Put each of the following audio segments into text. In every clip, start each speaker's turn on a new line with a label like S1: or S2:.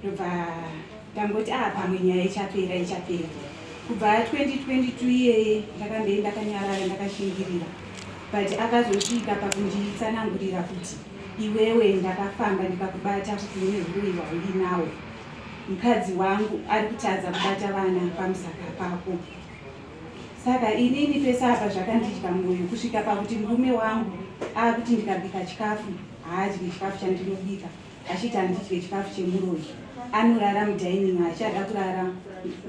S1: Ndobva ndangoti ah pamwe nyaya ichapera ichapera. Kubva 2022 iyeye ndakambei ndakanyarara ndakashingirira but akazosvika pakunditsanangurira kuti iwewe ndakafamba ndikakubata kuti une huroyi hwauinawo mukadzi wangu ari kutadza kubata vana pamusaka pako saka inini pese apa zvakandidya mwoyo kusvika pakuti murume wangu akuti ndikabika chikafu haadyi chikafu chandinobika achiti handidye chikafu chemuroyi anorara mudining haachada kurara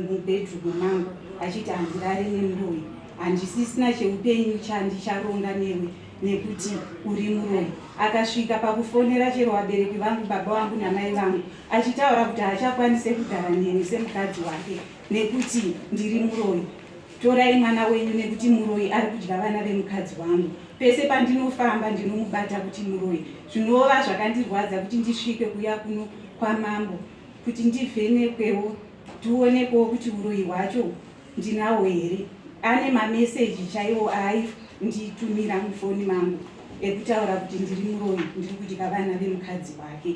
S1: mubedroom mangu achiti handirare nemuroyi handisisina cheupenyu chandicharonga newe nekuti uri muroyi akasvika pakufonera chero vabereki vangu baba vangu namai vangu achitaura kuti haachakwanise kugara neni semukadzi wake nekuti ndiri muroyi Torai mwana wenyu nekuti muroyi ari kudya vana vemukadzi wangu. Pese pandinofamba ndinomubata kuti muroyi zvinova zvakandirwadza kuti ndisvike kuya kuno kwamambo kuti ndivhenekwewo tionekwewo kuti uroyi hwacho ndinawo here. Ane mameseji chaiwo aainditumira mufoni mangu ekutaura kuti ndiri muroyi ndiri kudya vana vemukadzi wake.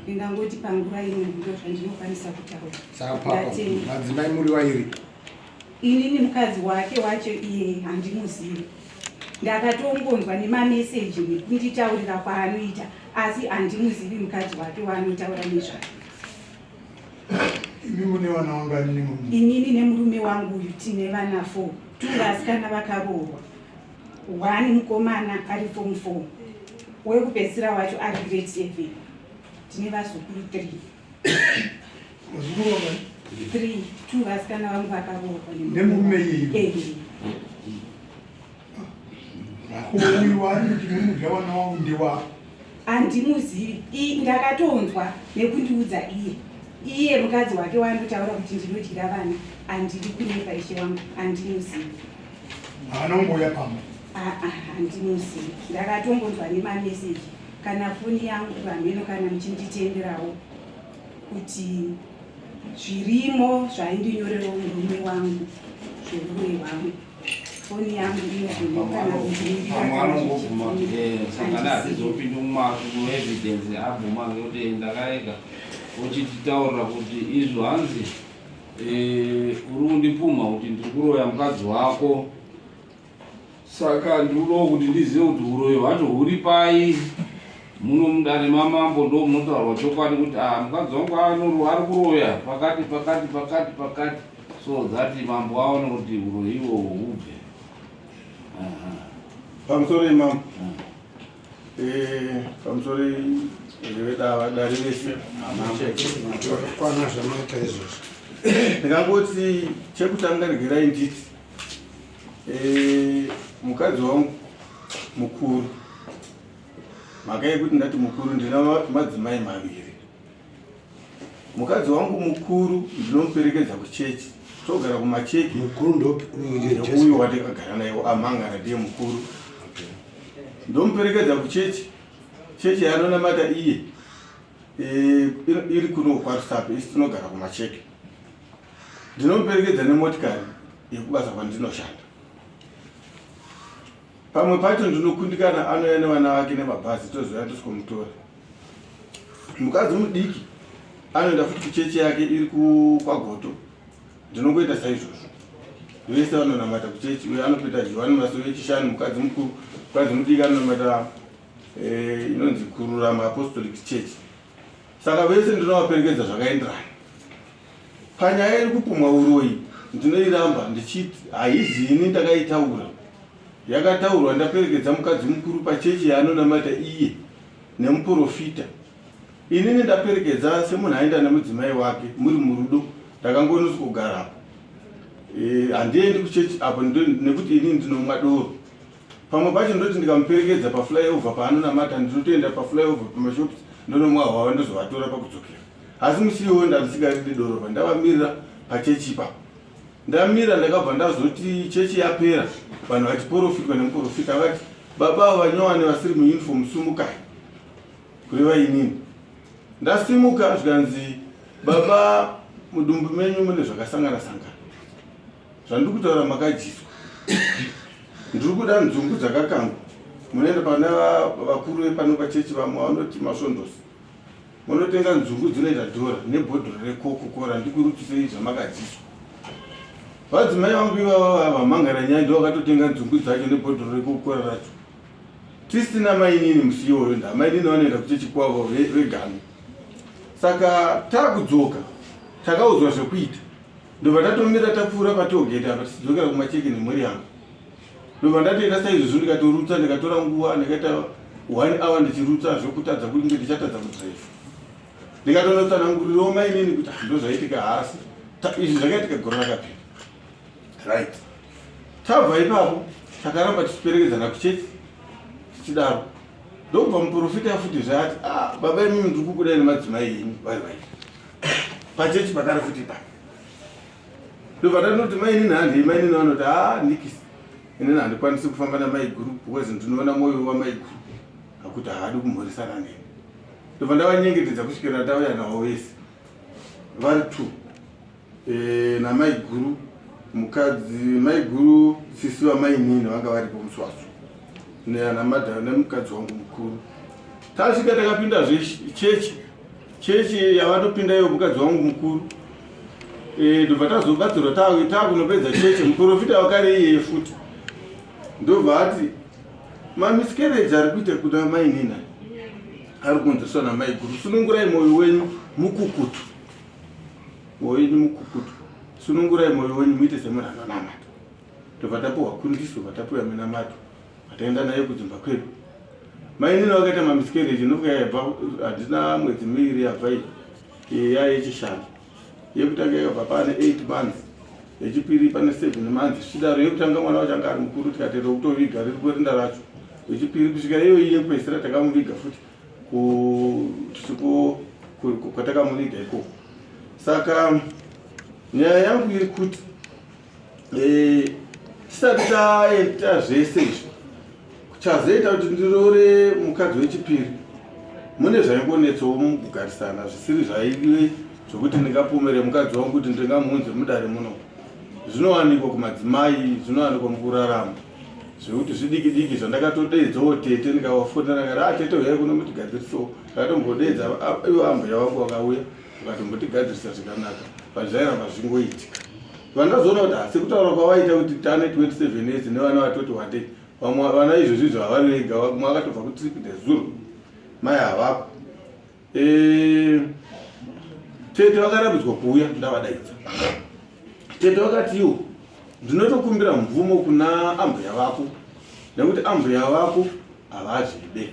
S1: Ndingangoti panguva ino ndo zvandinokwanisa kutaura.
S2: Saka papa madzimai muri vairi?
S1: Inini mukadzi wake wacho iye handimuzivi. Ndakatongonzwa nemameseji nekunditaurira kwaanoita asi handimuzivi mukadzi wake waanotaura nezvake.
S2: Imi mune vana vangani nemurume?
S1: Inini nemurume wangu uyu tine vana 4. Two vasikana vakaroorwa. One mukomana ari form 4. Wekupedzisira wacho ari grade 7. Tine vazukuru 3.
S2: Vazukuru vangani?
S1: 3. Two vasikana vangu vakaroorwa
S2: nemurume iyeyu. Uyu waari kuti munudya vana wangu ndewako.
S1: Handimuzivi, ndakatonzwa nekundiudza iye iye mukadzi wake waanotaura kuti ndinodyira vana. Handidi kunyepa ishe wangu, handimuzivi.
S2: Haana kumbouya pamba?
S1: Handimuzivi, ndakatombonzwa nemameseji kana foni yangu hameno kana muchinditenderawo kuti zvirimo zvaindinyorerawo murume wangu zverume hwangu foni yangu inogona
S3: pamwe anongobvuma kuti eh, sangana hatizopindi muevidence abvuma ngekuti ndakarega uchititaurira kuti izvo hanzi eh, uri kundipumha kuti ndiri kuroya mukadzi wako Saka ndinodawo kuti ndizive kuti huroyi hwacho huri pai. Muno mudare mamambo ndo munotaurwa chokwadi kuti ah, mukadzi wangu anoro ari kuroya pakati pakati pakati pakati so that mambo aone kuti huroyi ihwohwo hubve.
S2: Pamusoro imambo. Eh, pamusoro vedare vese.
S4: Kwana zvamaita izvozvo.
S2: Ndingangoti chekutanga regerai nditi Eh, mukadzi wangu mukuru mhaka yekuti ndati mukuru ndina madzimai maviri mukadzi wangu mukuru ndinomuperekedza kuchechi togara kumacheki
S4: mukuru
S2: ndouyu watikagara naye amhangana ndiye mukuru ndomuperekedza kuchechi chechi yaanonamata iye eh, iri kuno kwarusape isi tinogara kumacheke Ndinomuperekedza nemotikari yekubasa kwandinoshanda. Pamwe pacho ndinokundikana anouya nevana vake nemabhazi tozouya tosikomutora. Mukadzi mudiki anoenda futi kuchechi yake iri kwaGoto. Ndinongoita saizvozvo. Vese vanonamata kuchechi uyo anopinda Johani Masowe yechishanu mukadzi mukuru, mukadzi mudiki anonamata eh, inonzi Kururama Apostolic Church. Saka vese ndinovaperekedza zvakaenderana. Panyaya iri kupumwa uroyi ndinoiramba ndichiti haizi ini ndakaitaura. Yakataurwa ndaperekedza mukadzi mukuru pachechi yaanonamata iye nemuporofita. Inini ndaperekedza semunhu aenda nemudzimai wake muri murudo ndakangonosvikogarapo. Eh, handiendi kuchechi apo nekuti inini ndinomwa doro. Pamwe pacho ndoti ndikamuperekedza paflyover paanonamata ndinotoenda paflyover pamashops ndonomwa hwava ndozovatora pakudzokera. Asi musi iwoyo ndandisingaridi doro pandavamirira pachechi ipapo. Ndamira ndakabva ndazoti chechi yapera vanhu vachiporofitwa nemuporofita vati baba avo vanyowani vasiri muuniform sumukai kureva inini. Ndasimuka zvikanzi baba mudumbu menyu mune zvakasangana sangana zvandiri kutaura makadyiswa ndiri kuda nzungu dzakakangwa munoenda pana vakuru vepano pachechi vamwe vanoti masvondosi. Munotenga nzungu dzinoita dhora nebhodhoro rekoko kora ndikurutsisei zvamakadzidzwa. Vadzimai vangu ivava vamhangara nyaya ndo vakatotenga nzungu dzacho nebhodhoro rekokora racho. Tisina mainini musi iwoyo ndamainini vanoenda kuchechi kwavo vegano. Saka takudzoka takaudzwa zvekuita ndobva tatomira tapfuura patogate apa tichidzokera kumacheke nemhuri yangu. Ndobva ndatoita saizvozvo ndikatorutsa ndikatora nguva ndikaita one hour ndichirutsa zvekutadza kunge ndichatadza kudrive. Ndikatonotsanangurirawo mainini kuti ah, ndozvaitika hasi izvi zvakaitika gore rakapera. Right. Tabva ipapo takaramba tichiperekedzana kuchechi tichidaro. Ndokubva muprofita futi zvaati ah, baba imimi ndiri kukudai nemadzimai enyu vari vai. Pachechi pakare futi ipapo. Ndobva ndanoti mainini handei, mainini vanoti haa nikisi inini handikwanisi kufamba namaiguru because ndinoona mwoyo wamaiguru akuti haadi kumhoresana neni. Ndobva ndavanyengetedza kusvikira ndauya navo vese vari two e, namaiguru mukadzi maiguru sisi vamainini vanga varipo musi wacho namadha nemukadzi wangu mukuru. Tasvika takapinda zvechechi chechi yavatopinda iyo mukadzi wangu mukuru eh, ndobva tazobatsirwa takunopedza chechi muprofita wakare iyeye futi ndobva ati mamiscarriage ari kuita kuna mainina ari kunziswa namaiguru sunungurai mwoyo wenyu mukukutu mwoyo wenyu mukukutu sunungurai mwoyo wenyu muite semunhu anonamata ndobva tapiwa kundiso vatapiwa minamato Vataenda naye kudzimba kwedu. Mainini vakaita mamiscarriage inofuka yabva handina mwedzi miviri yabva iyi ya yechishanu. Yekutanga yakabva pane 8 months yechipiri pane 7 months zvichidaro yekutanga mwana wacho anga ari mukuru tikatenda kutoviga riri kurinda racho yechipiri kusvika iyoyi yekupedzisira takamuviga futi kwatakamuviga ikoko saka nyaya yangu iri kuti Eh, tisati taita zvese izvi chazoita kuti ndiroore mukadzi wechipiri mune zvaingonetsawo mukugarisana zvisiri zvaive zvokuti ndingapomere mukadzi wangu kuti ndingamuunze mudare muno zvinowanikwa kumadzimai zvinowanikwa mukurarama zvekuti zvidiki diki zvandakatodeedzawo tete ndikavafonera ndikati ah tete huyai kuno mutigadzirisewo ndakatombodeedza ah, ivo ambuya vangu vakauya vakatombotigadzirisa zvikanaka but zvairamba zvingoitika vandazoona kuti hasi kutaura kwavaita kuti tane 27 years nevana vatoti wandei vamwe vana izvozvi izvo havari vega vamwe vakatobva kutrip nezuro mai havapo eh, tete vakarambidzwa kuuya ndavadaidza tete vakatiwo ndinotokumbira mvumo kuna ambuya vako nekuti ambuya vako havazvide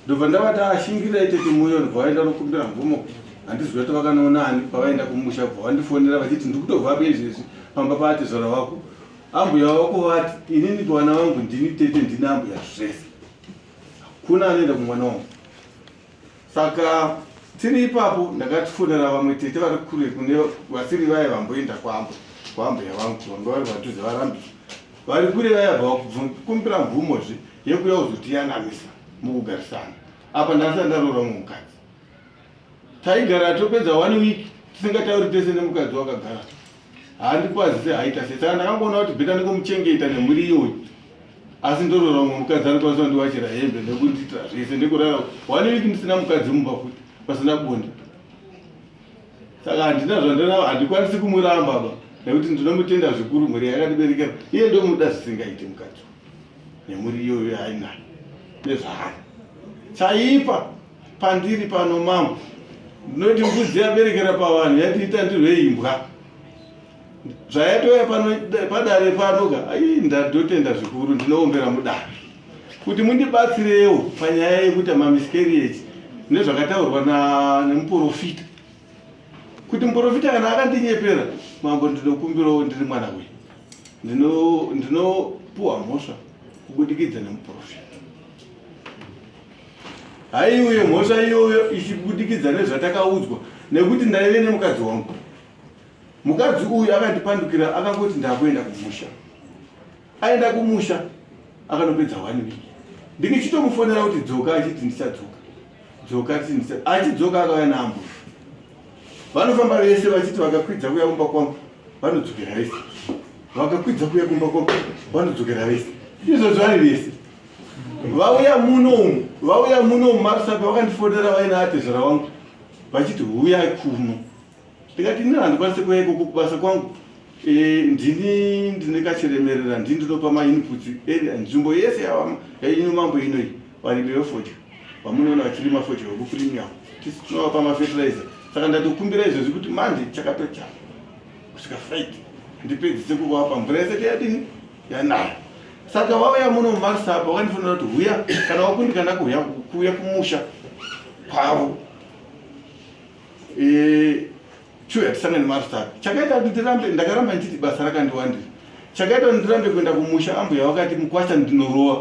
S2: ndobva ndavati ashingirirai tete muyo ndobva vaenda nokumbira mvumo handizivi kuti vakanoona ani pavaenda kumusha bva vandifonera vachiti ndiri kutobvapo izvezvi pamba paatezvara vako ambuya vako vati inini kuvana vangu ndini tete ndini ambuya zvese hakuna anoenda kumwana wangu Saka tiri ipapo ndakatifonera vamwe tete vari kure kune vasiri vaya vamboenda kwambo kwambuya vangu vanga vari padhuze varambisa vari kure vaya bva kumbira mvumozve yekuya kuzotiyananisa mukugarisana apa ndasati ndaroora mumwe mukadzi taigara topedza one week tisingatauri tese nemukadzi wakagara Haandikwazise haita sei saka ndakangoona kuti bheta ndingomuchengeta nemhuri iyoyi asi ndoroora umwe mukadzi anokwanisa kundiwachira hembe nekundiitira zvese nekurara one week ndisina mukadzi mumba futi pasina bonde saka handina zvandina handikwanisi kumuramba ba nekuti ndinomutenda zvikuru mhuri yakandiberekera iye ndomuda zvisingaiti mukadzi nemhuri iyoyo yaainayo nezvaari chaipa Pandiri pano mambo ndinoti mbudzi yaberekera pavanhu yatiita ndirwe imbwa zvayatouya pano padare pano ka ai ndadotenda zvikuru ndinoombera mudare kuti mundibatsirewo panyaya yekuita mamiscarriage nezvakataurwa nemuprofita kuti muprofita kana akandinyepera mambo ndinokumbirawo ndiri mwana wenyu ndinopuwa mhosva kubudikidza nemuprofita Haiuye mhosva iyoyo ichibudikidza nezvatakaudzwa nekuti ndaive nemukadzi wangu. Mukadzi uyu akandipandukira akangoti ndakuenda kumusha. Aenda kumusha akanopedza one week. Ndikichitomufonera kuti dzoka achiti ndichadzoka. Dzoka achiti ndicha achidzoka akauya naambuya. Vanofamba vese vachiti vakakwidza kuya kumba kwangu vanodzokera vese. Vakakwidza kuya kumba kwangu vanodzokera vese. Izvozvo vari vese. Vauya muno umu, vauya muno umu marusape vakandifonera vaina atezvara wangu vachiti huya kuno. Ndikati ini handikwanise kuuya ikoko kubasa kwangu. E, ndini ndine kachiremerera, ndini ndinopa mainputs area nzvimbo yese yainyu mambo inoyi varimi vefodya vamunoona vachirima fodya vekupremium tisi tinovapa mafertilizer. Saka ndatokumbira izvezvi kuti manje chakatochaya kusvika Friday ndipedzise kuvapa mvura yese yadini yanaya. Saka vauya muno muMarsaba vakandifonera kuti huya kana wakundikana kuuya kuuya kumusha kwavo e, chiuya tisangane maRusape. Chakaita kuti ndirambe, ndakaramba ndichiti basa rakandiwandira. Chakaita kuti ndirambe kuenda kumusha ambuya vakati mukwasha ndinorova.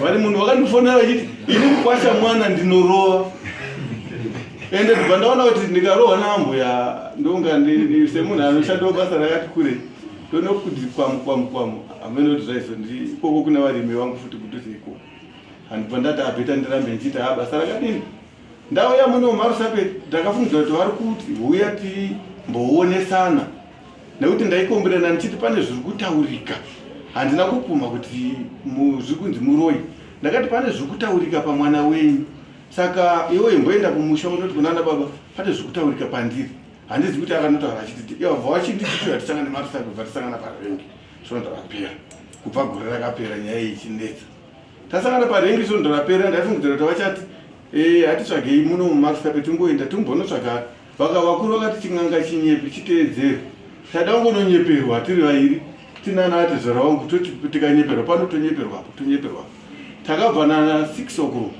S2: Vari munhu vakandifonera vachiti ini mukwasha mwana ndinorova. Ende ndibva ndaona kuti ndikarohwa naambuya ndonga semunhu anoshandawo basa rakati kure ndonokuti kwamu kwamu kwamu hameno kuti zvaizondi ikoko kune varimi vangu futi kudhuze ikoko. Handibva ndati abheta ndirambe ndichiita ha basa rakadini. Ndauya muno muMarusape ndakafungidzira kuti vari kuti huya timboonesana nekuti ndaikomberana ndichiti pane zviri kutaurika. Handina kupumha kuti zviri kunzi muroyi. Ndakati pane zviri kutaurika pamwana wenyu. Saka iwe imboenda kumusha unoti kunana baba pane zviri kutaurika pandiri. Handizi kuti akanotaura achiti ivo bva vachinditi tiuya tisangane maRusape bva tisangana parengi svondo rapera. Kubva gore rakapera nyaya iyi ichinetsa. Tasangana parengi svondo rapera ndaifungidzira kuti vachati eh hatitsvagei muno muMarusape tingoenda timbonotsvaga vaka vakuru vakati chin'anga chinyepi chiteedzere. Tada kungononyeperwa tiri vairi tinana atezvara wangu toti tikanyeperwa pano tonyeperwa apo tonyeperwa apo. Takabva nana 6 o'clock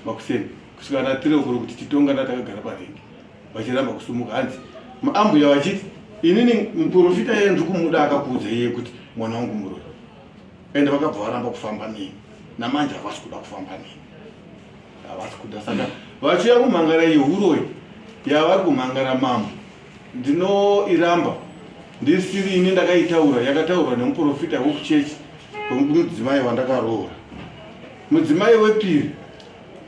S2: makuseni kusvika na 3 o'clock tichitongana takagara parengi vachiramba kusumuka hanzi ambuya vachiti inini muprofita iye ndiri kumuda akakuudza iye kuti mwana wangu muroyi ende vakabva varamba kufamba neni namanje havasi kuda kufamba neni havasi kuda saka vachiuya kumhangara yehuroyi yavari kumhangara mambo ndinoiramba ndisiri ini ndakaitaura yakataurwa nemuprofita wekuchechi wemudzimai wandakaroora mudzimai wepiri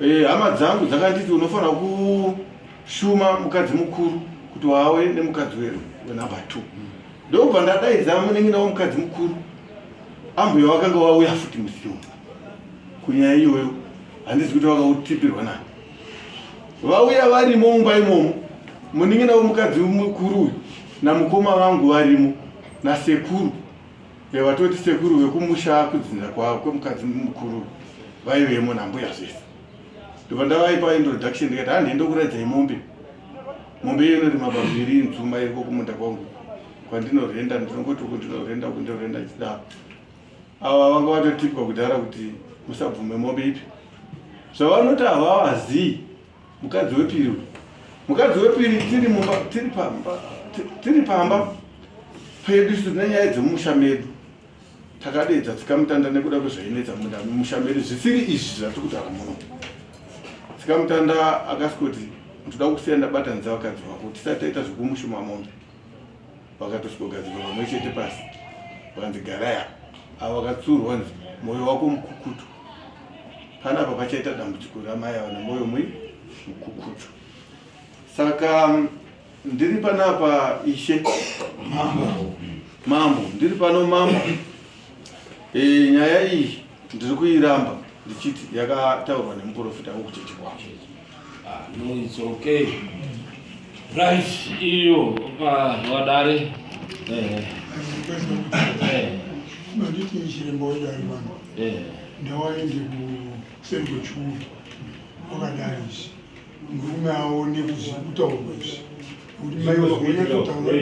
S2: e, hama dzangu dzakanditi unofanira kushuma mukadzi mukuru kuti wawe nemukadzi wenumber two ndokubva ndadaidza munin'ina womukadzi mukuru ambuya wakanga wauya futi musi iwoyo kunyaya iyoyo handizi kuti vakautipirwa nani vauya varimo mumba imomo munin'ina womukadzi mukuru uyu namukoma vangu varimo nasekuru vatoti sekuru vekumusha kudzinza kwavo kwemukadzi mukuru vaivemo nambuya zvese ndobva ndavaipa introduction ndikati handi ndokuradzai mombe mombe iyo inorima paviri nzuma iriko kumunda kwangu kwandinorenda ndinongoti uku ndinorenda uku ndinorenda chidaro ava vanga vatotipwa kudhara kuti musabvume mombe ipi zvavanoti havavazii mukadzi wepiri uyu mukadzi wepiri tiri mumba tiri pamba tiri pamba pedu isu tine nyaya dzemumusha medu Takadeedza tsikamutanda nekuda kwezvainetsa mumusha medu zvisiri izvi zvatiri kutaura muno. Tsikamutanda akasvikoti ndoda kusiya ndabatanidza vakadzi vako tisati taita zvekumushuma mombe. Vakatosvikogadzikwa pamwe chete pasi vakanzi garai apa. Avo vakatsurwa nzi mwoyo wako mukukutu. Panapa pachaita dambudziko ramai ava nemwoyo mukukutu. Saka Ndiri panapa ishe mambo mambo ndiri pano mambo e, nyaya iyi ndiri kuiramba ndichiti yakataurwa nemuprofita wekuchechi kwavo.
S3: Ah, no, it's okay. Right, iyo wadare. Eh.
S4: Eh. Manditi chiremba wedare pano. Eh. Ndawaende kuseri kwechuru. Wakadari izvi. Murume aone kutaurwa izvi kuti mai vazonyatsotaura.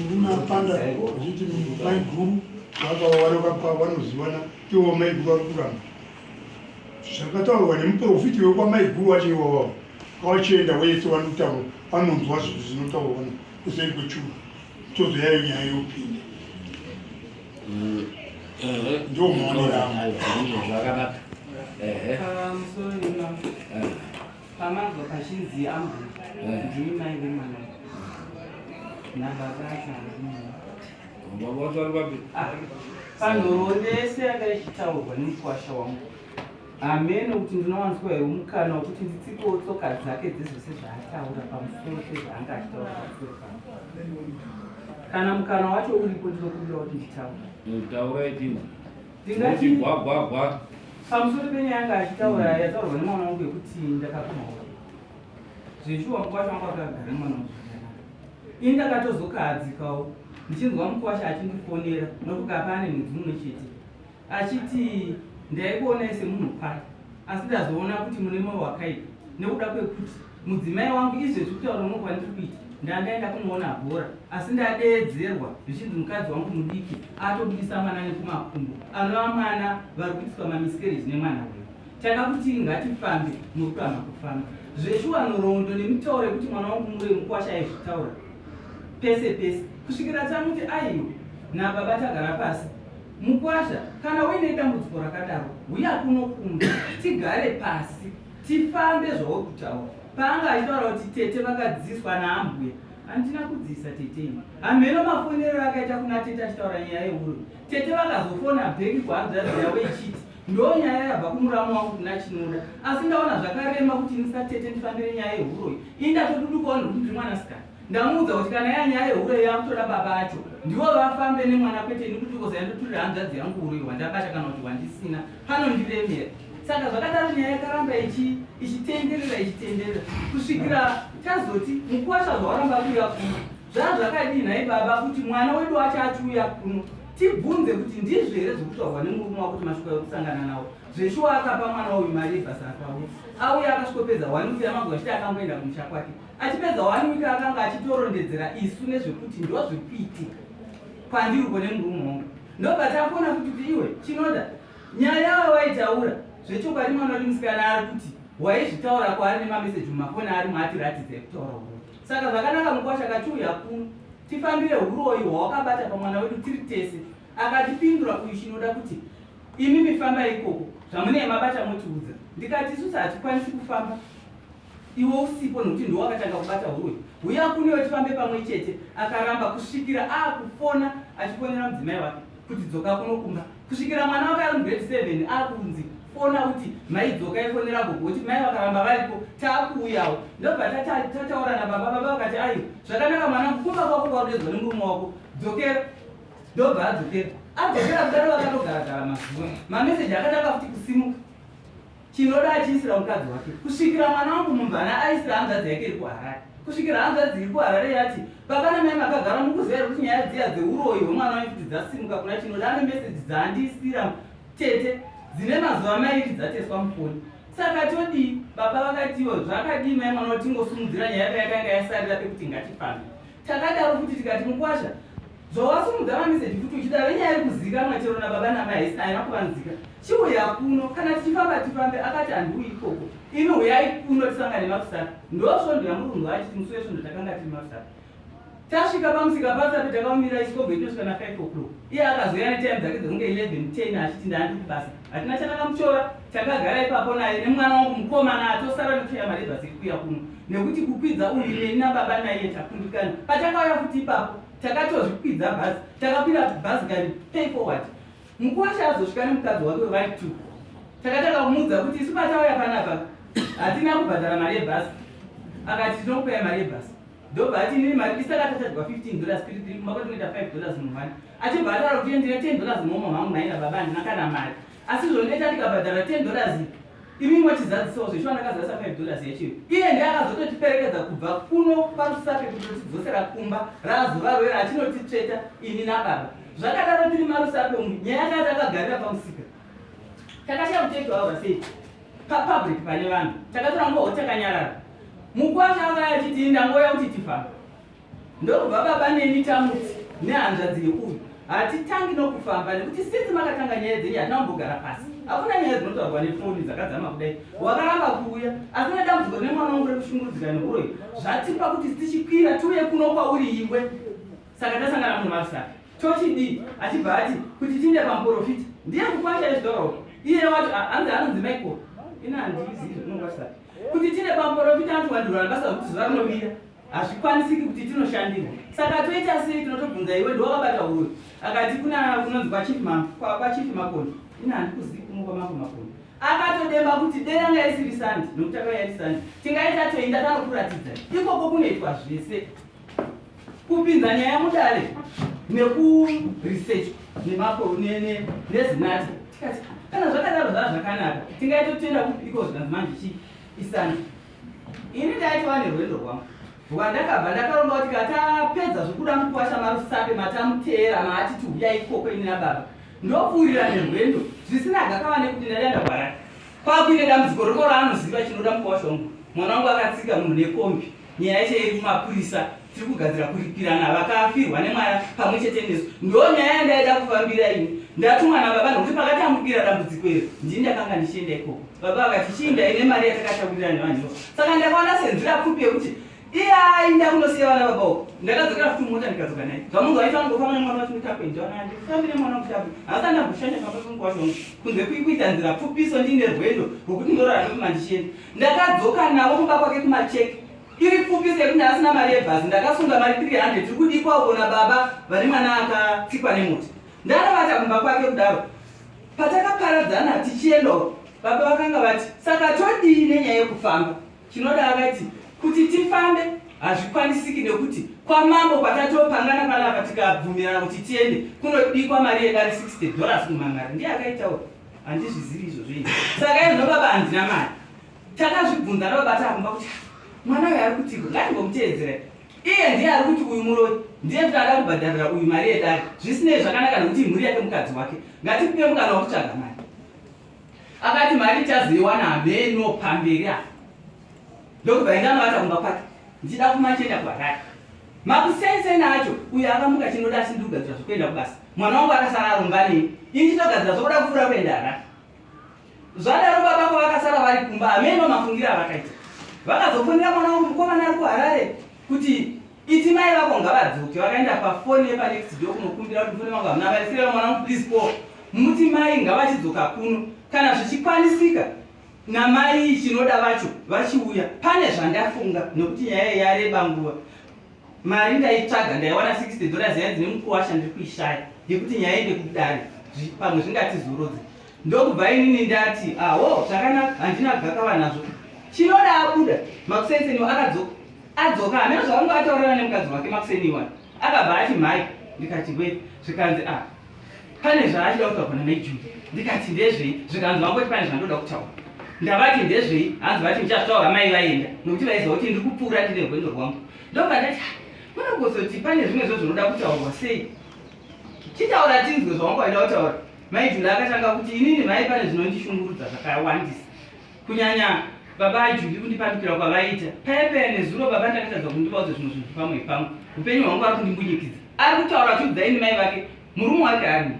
S4: Murume apanda achiti mai guru vakava vanozivana ivo mai guru vari kuramba zvakataurwa nemuprofiti wekwamai guru wacho iwawawo vachienda wese vanotaura vanonzwa zvinotaurwa kuseri kwechuru tozoyayo nyaya yopinda ndo maonero angu
S3: zvakanaka
S5: pamanzwa pachinzi ambu ndini mai vemwana nababa acho
S3: baba vacho vari papi
S5: panhoroondo yese yanga ichitaurwa nemukwasha wangu. Hameno kuti ndinowaniswa here mukana wekuti nditsikewo tsoka dzake dzezvese zvaataura pamusoro pezvaanga achitaura pamusoro pangu. Kana mukana wacho uripo ndinokumbira kuti nditaure.
S3: Taurai tinzwe.
S5: Ndingati
S3: gwagwagwa.
S5: Pamusoro penyaya yanga achitaura yataurwa nemwana wangu yekuti ndakapumha Zveshuwa mukwasha wangu akagara nemwana wangu zvakanaka. Ini ndakatozokahadzikawo ndichinzwa mukwasha achindifonera nokuti apa ane mwedzi mumwe chete achiti ndaikuonai semunhu kwaye asi ndazoona kuti mune moyo wakaipa nekuda kwekuti mudzimai wangu izvezvi kutaura uno kwandiri kuita ndandaenda kunoona bhora asi ndadeedzerwa zvichinzi mukadzi wangu mudiki atobudisa mwana nekumakumbo anova mwana vari kuitiswa mamiscarriage nemwana uyu Takakuti ngatifambe muri kuramba kufamba. Zveshuwa nhoroondo nemitauro yekuti mwana wangu muroi mukwasha aizvitaura pese pese kusvikira tamuti aiwa nababa tagara pasi. Mukwasha kana uine dambudziko rakadaro huya kuno kumba tigare pasi tifambe zvauri kutaura. Paanga achitaura kuti tete vakadziiswa naambuya handina kudziisa tete ini. Hamheno mafonero akaita kuna tete achitaura nyaya yehuroyi. Tete vakazofona bheki kuhanzvadzi yavo ichiti Ndonyaya yabva kumuramu wangu kuna Chinoda asi ndaona zvakarema kuti ini satete ndifambire nyaya yehuroyi. Ini ndatodudukawo nekuti ndiri mwanasikana. Ndamuudza kuti kana yanyaya yehuroyi yakutoda baba acho ndivo vafambe nemwana kwete ini kuti koza yandoturira hanzvadzi yangu huroyi hwandabata kana kuti hwandisina panondiremera. Saka zvakadaro nyaya yakaramba ichitenderera ichitenderera kusvikira tazoti mukuwasha zvawaramba kuuya kuno zvazvakadii nhai baba kuti mwana wedu wacho achiuya kuno Tibvunze kuti ndizvo here zvekutaurwa nemurume wako kuti mashoko ekusangana nawo zveshuwa akapa mwana uyu mari yebasa akauya auya akasvikopedza one week yamagwa achiti akangoenda kumusha kwake achipedza one week akanga achitorondedzera isu nezvekuti ndozvekuitika kwandiri uko nemurume wangu ndobva tafona futi kuti iwe chinoda nyaya yawa waitaura zvechokwadi mwana wedu musikana ari kuti waizvitaura kwaari nemameseji mumafoni ari maatiratidza ekutaura uo saka zvakanaka mukwasha kachiuya kuno Tifambire huroyi hwawakabata pamwana wedu tiri tese. Akatipindura uyu Chinoda kuti imimi fambai ikoko zvamunenge mabata motiudza. Ndikati isusu hatikwanisi kufamba iwe usipo nekuti ndiwe wakatanga kubata huroyi. Huya kuno iwe tifambe pamwe chete. Akaramba kusvikira akufona achifonera mudzimai wake kuti dzoka kuno kumba. Kusvikira mwana wake ari mugrade 7 akunzi fona uti mai dzokai fonera gogo uti mai vakaramba varipo taakuuyawo ndobva tataura nababa baba vakati aiwa zvakanaka mwanangu kumba kwako kwarudedzwa nemurume wako dzokera ndobva adzokera adzokera kudaro vakatogaragara mazuva mameseji akatanga futi kusimuka Chinoda achiisira mukadzi wake kusvikira mwana wangu mumvana aisira hanzvadzi yake iri kuHarare kusvikira hanzvadzi iri kuHarare yati baba namai makagara mukuziva here kuti nyaya dziya dzeuroyi hwemwana wenyu kuti dzasimuka kuna Chinoda ane meseji dzaandiisira tete dzine mazuva mairi dzateswa mufoni saka todii baba vakatiwo zvakadii mai mwana tingosumudzira nyaya payakanga yasarira pekuti ngatifambe Takadaro futi tikati mukwasha zvawasumudza mameseji futi uchidaro inyaya iri kuzivikanwa chero nababa namai haisi haina kuvanzika chiuya kuno kana tichifamba tifambe akati handiuyi ikoko imi huyai kuno tisangane makusaka ndosvondo yamurungu achiti musi wesvondo takanga tiri makusaka tasvika pamusika pasape takamumira ichikobva itinosvika na 5 o'clock iye akazouya netime dzake dzekunge 11 10 achiti ndaandi kubasa hatina chatakamutyora takagara ipapo naye nemwana wangu mukomana atosara nekushaya mari yebhasi yekuuya kuno nekuti kukwidza uyu neni nababa naiye takundikana patakauya futi ipapo takatozvikwidza bhazi takakwira bhazi kani pay forward mukuwasha azosvika nemukadzi wake vari two takatanga kumuudza kuti isu patauya panapa hatina kubhadhara mari yebhasi akati tinokupai mari yebhasi ndobva ati inini mari isu takatachadwa 15 dollars tiri tiri kumba kwatinoita 5 dollars munhu one achibva ataura kuti ndine 10 dollars muomo mangu nhayi nababa handina kana mari asi zvondoita ndikabhadhara 10 dollars imi mochizadzisawo zveshuwa ndakazadzisa 5 dollars yacho iye ndiye akazototiperekedza kubva kuno parusape kutotidzosera kumba razuva roera achinotitsveta ini nababa zvakadaro tiri marusape umu nyaya yanga takagarira pamusika takashaya kutoitwaura sei papublic pane vanhu takatora nguva kuti takanyarara mukwasha akaya achiti ndangouya kuti tifambe Ndokubva baba neni tamuti nehanzvadzi yeuyu hatitangi nokufamba nekuti since makatanga nyaya dzenyu hatina kumbogara pasi. Hakuna nyaya dzinotaurwa nefoni dzakadzama kudai. Wakaramba kuuya asi nedambudziko rine mwana wangu rekushungurudzika neuroyi zvatipa kuti tichikwira tiuye kuno kwauri iwe. Saka tasangana muno maRusape. Tochidii? Achibva ati kuti tiinde pamuporofita. Ndiye mukwasha ezvitaurawo. Iye wacho hanzi anonzi Michael. Ini handizivi zvekunokwasha. Kuti tiinde pamuporofita anoti wandirwa nebasa rekuti zuva rinovira. Hazvikwanisiki kuti tinoshandirwa saka toita sei tinotobvunza iwe ndiwakabata huroyi akati kuna kunonzi kwachief kwachief Makoni ini handikuzivi kuno kwamambo Makoni. Akatodemba kuti dei yanga isiri Sunday nokuti akauya iri Sunday tingaita toenda tanokuratidza ikoko kunoitwa zvese kupinza nyaya mudare nekuresearch nezinata tikati kana zvakadaro zvaa zvakanaka tingaitotenda kupi iko zvikanzi manje chii iSunday. Ini ndaitova nerwendo rwangu rwandakabva ndakaronga kuti katapedza zvekuda mukwasha marusape matamuteera maatiti huya ikoko ini nababa ndopfuurira nerwendo zvisina gakava nekuti ndaenda kwarari kwakuine dambudziko riko raanoziva chinoda mukwasha wangu mwana wangu akatsika munhu nekombi nyaya yacho iri kumapurisa tiri kugadzira kuripirana vakafirwa nemwana pamwe chete nesu ndo nyaya yandaida kufambira ini ndatumwa nababa nokuti pakatambukira dambudziko iri ndini ndakanga ndichienda ikoko baba vakati chiindai nemari yatakataurirana nevanhu ivo saka ndakaona senzira pfupi yekuti iye ainda kunosiya vana baba uko ndakadzokera futi mumota ndikadzoka naye zvamunhu waita angofamba nemwana wacho ndikakuenda vana ndifambi nemwana wangu taku hasi andamboshanya pamba pemungu wacho kunze kuita nzira pfupiso ndiine rwendo rwokuti ndorara nokuma ndichienda ndakadzoka navo kumba kwake kumacheki iri pfupi sekuti asina mari yebhazi ndakasunga mari 300 tiri kudikwa uko nababa vane mwana akatsikwa nemota ndanovata kumba kwake kudaro patakaparadzana tichienda uko baba vakanga vati saka todii nenyaya yekufamba chinoda akati kuti tifambe hazvikwanisiki nekuti kwamambo kwatatopangana panapa tikabvumirana kuti tiende kunodikwa mari yedare 60 dollars kumangari ndiye akaitawo handizvizivi izvozvo ini saka izvino baba handina mari Takazvibvunza nababa takumba kuti mwana uyu ari kutiko ngatimbomuteedzerai. Iye ndiye ari kuti uyu muroyi ndiye futi ada kubhadharira uyu mari yedare. Zvisinei zvakanaka nekuti imhuri yake mukadzi wake. Ngatimupe mukana wekutsvaga mari. Akati mari tichazoiwana hameno pamberi apa. Ndokubva enda anovata kumba kwake. Ndichida kumachenda kuHarare. Makuseni-seni acho uyu akamuka chinoda asi ndiri kugadzira zvekuenda kubasa. Mwana wangu akasara aromba neni. Ini ndichitogadzira zvokuda kupfuura kuenda Harare. Zvadaro baba ko vakasara vari kumba hameno mafungiro avakaita. Vakazofonera mwana wangu mukomana ari kuHarare kuti iti mai vako ngavadzoke. Vakaenda pafoni yepanext door kunokumbira kuti mufoni vangu hamuna mari sireva mwana wangu please call. Muti mai ngavachidzoka kuno kana zvichikwanisika namai chinoda vacho vachiuya. Pane zvandafunga nekuti nyaya iyi yareba nguva. Mari ndaitsvaga ndaiwana 60 dollars yainzi nemukuwasha ndiri kuishaya yekuti nyaya iende kudare pamwe zvingatizorodze. Ndokubva inini ndati aho zvakanaka handina gakava nazvo. Chinoda abuda makuseni akadzoka adzoka hameno zvavanga ataurirana nemukadzi wake makuseni iwayo akabva ati mhai ndikati we zvikanzi a ah, pane zvaachida kutaura namai Julie ndikati ndezvei zvikanzi vangoti pane zvandoda kutaura ndavati ndezvei hanzi vati ndichazvitaura mai vaenda nokuti vaiziva kuti ndiri kupfuura ndine rwendo rwangu ndobva ndati ah, munogozoti pane zvimwe zvo zvinoda kutaurwa sei chitaura tinzwe zvawanga waida kutaura mai Julie akatanga kuti inini mhai pane zvinondishungurudza zvakawandisa kunyanya baba aJuli kundipandukira kwavaiita paya paya nezuro baba ndakatadza kundivaudza zvimwe zvinhu pamwe pangu upenyu hwangu ari kundimbunyikidza ari kutaura achiudza ini mai vake murume wake ari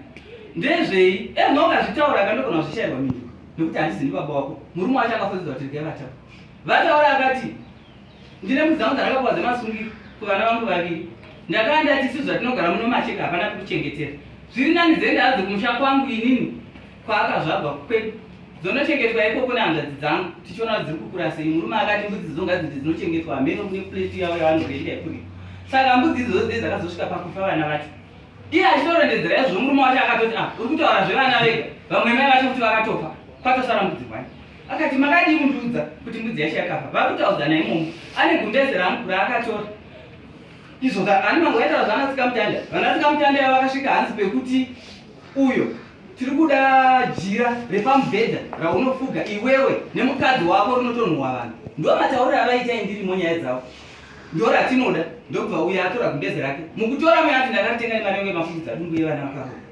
S5: ndezvei ezvino ukazvitaura akandogona kuzvishairwa mhinduro nekuti handizi ndibaba wako murume wacho akafodzedza kuti regai vataura vataura akati Ndine mbudzi dzangu dzandakapuwa dzemasungiro kuvana vangu vaviri. Ndakanga ndati isu zvatinogara muno macheka hapana pekuchengetera. Zviri nani dziende hadzo kumusha kwangu inini kwaakazvagwa kwedu. Dzonochengetwa ikoko nehanzvadzi dzangu tichiona kuti dziri kukura sei. Murume akati mbudzi idzo ngadzinde dzinochengetwa hameno kune plate yavo yavanorenda yekurima. Saka mbudzi idzodzo dzei dzakazosvika pakufa vana vacho. Iye achitorondedzera izvozvo murume wacho akatoti ah uri kutaura zvevana vega vamwe mai vacho kuti vakatofa kwatosara mbudzi hwani. Akati makadii kundiudza kuti mbudzi yacho yakafa? Vakutaudzana imomo. Ane gumbeze rangu raakatora. Izvo ka ani mangu aitaura zvana tsikamutanda. Vana tsikamutanda yavo vakasvika hanzi pekuti uyo tiri kuda jira repamubhedha raunofuga iwewe nemukadzi wako rinotonhuwa vanhu. Ndo matauriro avaita indirimo nyaya dzavo. Ndo ratinoda ndokubva uyo atora gumbeze rake. Mukutora muya ati ndakaritenga nemari yangu yemafukidza dumbu yevana vakaroora.